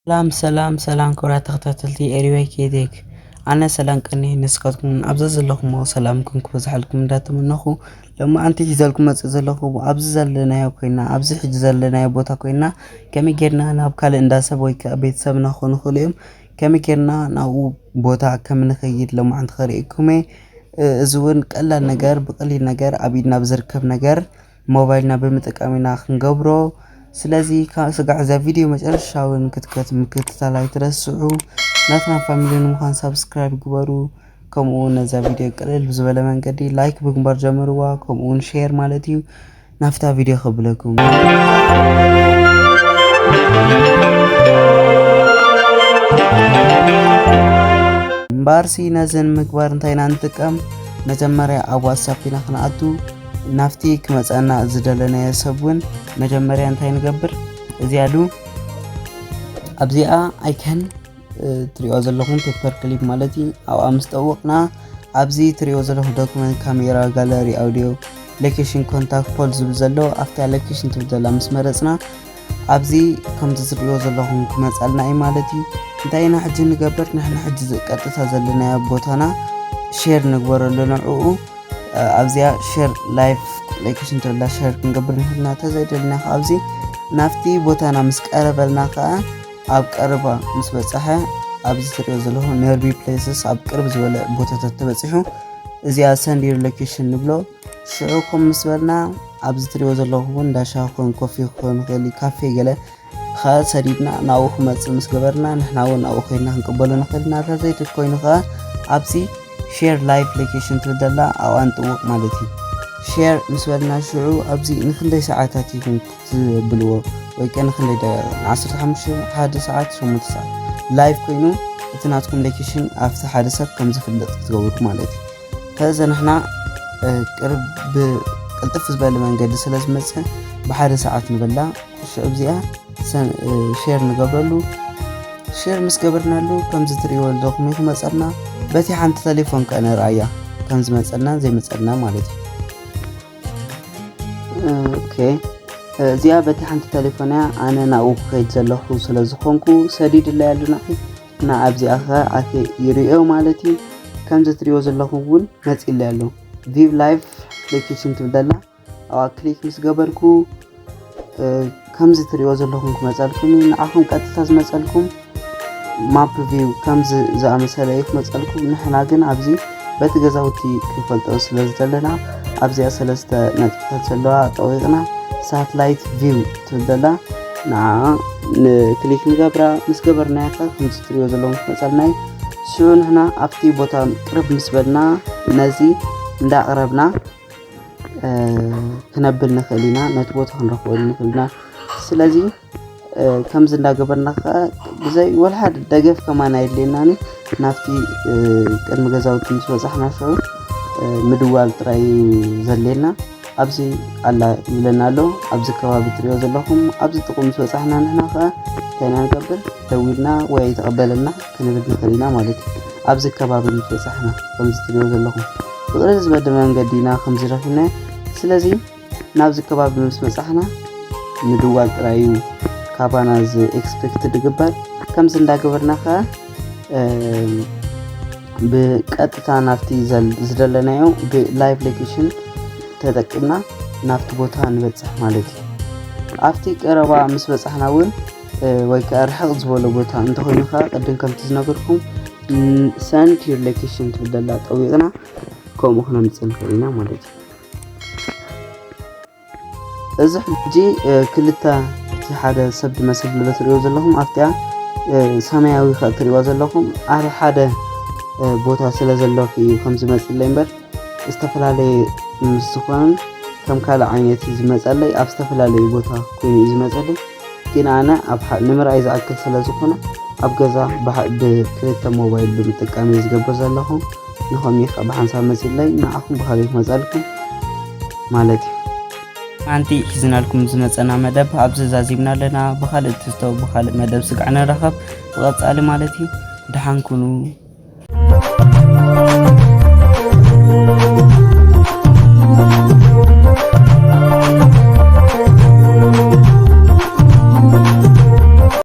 ሰላም ሰላም ሰላም፣ ክቡራት ተኸታተልቲ ኤሪዋይ ኬቴክ፣ ኣነ ሰላም ቀኒ ንስኻትኩም ኣብዛ ዘለኹም ሰላምኩም ክበዝሓልኩም እንዳተመነኹ፣ ሎማዓንቲ ሒዘልኩም መፅእ ዘለኹ ኣብዚ ዘለናዮ ኮይና፣ ኣብዚ ሕጂ ዘለናዮ ቦታ ኮይና፣ ከመይ ጌርና ናብ ካልእ እንዳሰብ ወይ ከዓ ቤተሰብና ክኾኑ ይኽእሉ እዮም፣ ከመይ ጌርና ናብኡ ቦታ ከም ንኸይድ ሎማዓንቲ ከርእየኩም እየ። እዚ እውን ቀላል ነገር፣ ብቐሊል ነገር፣ ኣብ ኢድና ብዝርከብ ነገር፣ ሞባይልና ብምጥቃም ኢና ክንገብሮ። ስለዚ ካብ ስጋዕ እዛ ቪድዮ መጨረሻ እውን ክትከት ምክትታል ኣይትረስዑ። ናትና ፋሚሊ ንምዃን ሳብስክራይብ ግበሩ። ከምኡ እውን ነዛ ቪድዮ ቅልል ብዝበለ መንገዲ ላይክ ብምግባር ጀምርዋ፣ ከምኡ እውን ሼር ማለት እዩ። ናብታ ቪድዮ ከብለኩም። እምበኣርሲ ነዘን ምግባር እንታይ ኢና ንጥቀም? መጀመርያ ኣብ ዋትሳፕ ኢና ክንኣቱ። ናብቲ ክመፀና ዝደለናዮ ሰብ እውን መጀመርያ እንታይ ንገብር? እዚኣ ዱ ኣብዚኣ ኣይከን ትሪኦ ዘለኹም ፔፐር ክሊፕ ማለት እዩ። ኣብኣ ምስ ጠወቕና ኣብዚ ትሪኦ ዘለኹም ዶክመንት፣ ካሜራ፣ ጋለሪ፣ ኣውዲዮ፣ ሎኬሽን፣ ኮንታክት፣ ፖል ዝብል ዘሎ ኣብታ ሎኬሽን ትብል ዘላ ምስ መረፅና ኣብዚ ከምዚ ትሪኦ ዘለኹም ክመፀልና እዩ ማለት እዩ። እንታይ ኢና ሕጂ ንገብር? ንሕና ሕጂ ዝ- ቀጥታ ዘለናዮ ቦታና ሼር ንግበረሉ ንዕኡ። ኣብዚኣ ሼር ላይቭ ሎኬሽን ትብላ ሼር ክንገብር ንኽእልና፣ ተዘይደልና ከ ኣብዚ ናብቲ ቦታና ምስ ቀረበልና ከኣ ኣብ ቀረባ ምስ በጻሐ ኣብዚ ትሪኦ ዘለኹም ኒርቢ ፕሌስስ ኣብ ቅርብ ዝበለ ቦታታት ተበጺሑ እዚኣ ሰንድ ዩር ሎኬሽን ንብሎ። ሽዑ ከም ምስ በልና ኣብዚ ትሪኦ ዘለኹም እውን እንዳሻ ክኾን ኮፊ ክኾን ይኽእል እዩ፣ ካፌ ገለ ከ ሰዲድና ናብኡ ክመጽእ ምስ ገበርና ንሕና እውን ኣብኡ ኮይና ክንቅበሎ ንኽእል ኢና። ተዘይትት ኮይኑ ከ ኣብዚ ሼር ላይቭ ሎኬሽን ትብል ዘላ ኣብኣ ንጥውቕ ማለት እዩ። ሼር ምስ በልና ሽዑ ኣብዚ ንክንደይ ሰዓታት ኢኹም ትብልዎ ወይ ከ ንክንደይ ደ- ን15 ሓደ ሰዓት ሸሞንተ ሰዓት ላይቭ ኮይኑ እቲ ናትኩም ሎኬሽን ኣብቲ ሓደ ሰብ ከም ዝፍለጥ ክትገብሩ ማለት እዩ። ከዚ ንሕና ቅርብ ብቅልጥፍ ዝበለ መንገዲ ስለ ዝመፅእ ብሓደ ሰዓት ንበላ ሽዑ እዚኣ ሸር ንገብረሉ። ሸር ምስ ገበርናሉ ከምዚ ትሪእዎ ዘለኹም ይመፀና። በቲ ሓንቲ ተሌፎን ከ ነርኣያ ከም ዝመፀና ዘይመፀና ማለት እዩ። ኦኬ፣ እዚኣ በቲ ሓንቲ ተሌፎን እያ። ኣነ ናብኡ ክኸይድ ዘለኹ ስለ ዝኾንኩ ሰዲድለይ ኣሎ ናኺ እና ኣብዚኣ ከ ኣተ ይሪኦ ማለት እዩ። ከምዚ ትሪእዎ ዘለኹም እውን መፂለይ ኣሎ። ቪው ላይቭ ሎኬሽን ትብል ዘላ ኣብኣ ክሊክ ምስ ገበርኩ ከምዚ ትሪእዎ ዘለኹም ክመፀልኩም እዩ። ንዓኹም ቀጥታ ዝመፀልኩም ማፕ ቪው ከምዚ ዝኣመሰለ እዩ ክመፀልኩም። ንሕና ግን ኣብዚ በቲ ገዛውቲ ክንፈልጦ ስለ ዝደለና ኣብዚኣ ሰለስተ ነጥብታት ዘለዋ ጠዊቕና ሳትላይት ቪው ትብል ዘላ ንዓ ንክሊክ ንገብራ። ምስ ገበርናያ ከ ከምዚ ትሪእዎ ዘለኹም ክመፀልና እዩ። ሽዑ ንሕና ኣብቲ ቦታ ቅርብ ምስ በልና ነዚ እንዳቕረብና ክነብል ንኽእል ኢና፣ ነቲ ቦታ ክንረኽበሉ ንኽእል ኢና። ስለዚ ከምዚ እንዳገበርና ከዓ ብዘይ ወላ ሓደ ደገፍ ከማን ኣየድልየናን እዩ። ናብቲ ቅድሚ ገዛውቲ ምስ በፃሕና ሽዑ ምድዋል ጥራይ እዩ ዘድልየና። ኣብዚ ኣላ ይብለና ኣሎ። ኣብዚ ከባቢ ትሪኦ ዘለኹም ኣብዚ ጥቁ ምስ በፃሕና ንሕና ከዓ እንታይ ኢና ንገብር? ደዊልና ወይ ኣይተቐበለና ክንብል ንኽእል ኢና ማለት እዩ። ኣብዚ ከባቢ ምስ በፃሕና ከምዚ ትሪኦ ዘለኹም ብቕልል ዝበለ መንገዲ ኢና ከምዚ ረኺብናዮ። ስለዚ ናብዚ ከባቢ ምስ በፃሕና ምድዋል ጥራይ እዩ ካባና ዝ ኤክስፔክት ዝግበር። ከምዚ እንዳገበርና ከዓ ብቀጥታ ናብቲ ዝደለናዮ ብላይቭ ሎኬሽን ተጠቂምና ናብቲ ቦታ ንበፅሕ ማለት እዩ። ኣብቲ ቀረባ ምስ በፃሕና እውን ወይ ከዓ ርሕቕ ዝበሎ ቦታ እንተኮይኑ ከዓ ቅድም ከምቲ ዝነገርኩም ሰንድ ዩር ሎኬሽን ትብል ዘላ ጠዊቕና ከምኡ ክነምፅእ ንኽእል ኢና ማለት እዩ። እዚ ሕጂ ክልተ እቲ ሓደ ሰብ ዝመስል ብሎ ትሪእዎ ዘለኹም ኣብቲኣ ሰማያዊ ከ ትሪእዎ ዘለኹም ኣብ ሓደ ቦታ ስለ ዘለኹ እዩ ከም ዝመፅለይ እምበር ዝተፈላለየ ምስ ዝኾነን ከም ካልእ ዓይነት እዩ ዝመፀለይ። ኣብ ዝተፈላለየ ቦታ ኮይኑ እዩ ዝመፀለይ። ግን ኣነ ኣብ ሓ- ንምርኣይ ዝኣክል ስለ ዝኾነ ኣብ ገዛ ብሓ- ብክልተ ሞባይል ብምጥቃም እየ ዝገብር ዘለኹ። ንኸም ይኸ ብሓንሳብ መፂለይ ንዓኹም ብኻሊእ ክመፀልኩም ማለት እዩ። ሓንቲ ሒዝናልኩም ዝመፀና መደብ ኣብዚ ዛዚምና ኣለና። ብኻልእ ትዝቶ ብኻልእ መደብ ስጋዕ ንራኸብ ብቐፃሊ ማለት እዩ። ደሓን ኩኑ።